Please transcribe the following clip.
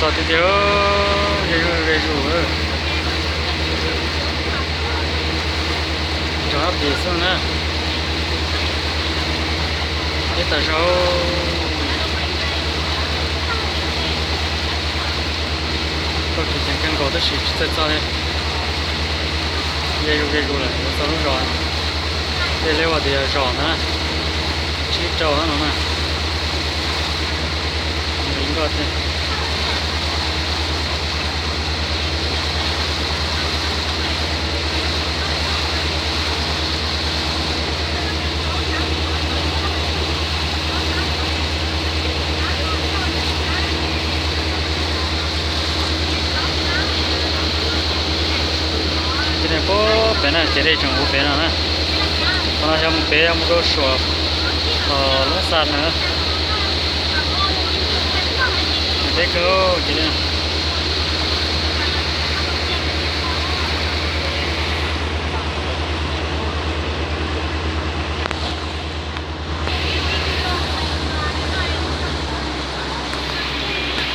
Tiag tiag, ze zuj ze zus. Rov qab pem xwb na. Ib tag zog. Tau kev ceev kawg nkaus tab sis tsis txawj txog li. Ze zuj ze zus lawm, yuav txog lub zos. Tej liab ua tias zos ntag na. Tsib rau no na. Li nkoj tiag. Ces nej pom pem na, ces dej tseem hauv pem no na. Qhov no yog mus pem yog mus rau Suam, Loob Xa na. Deb kawg ces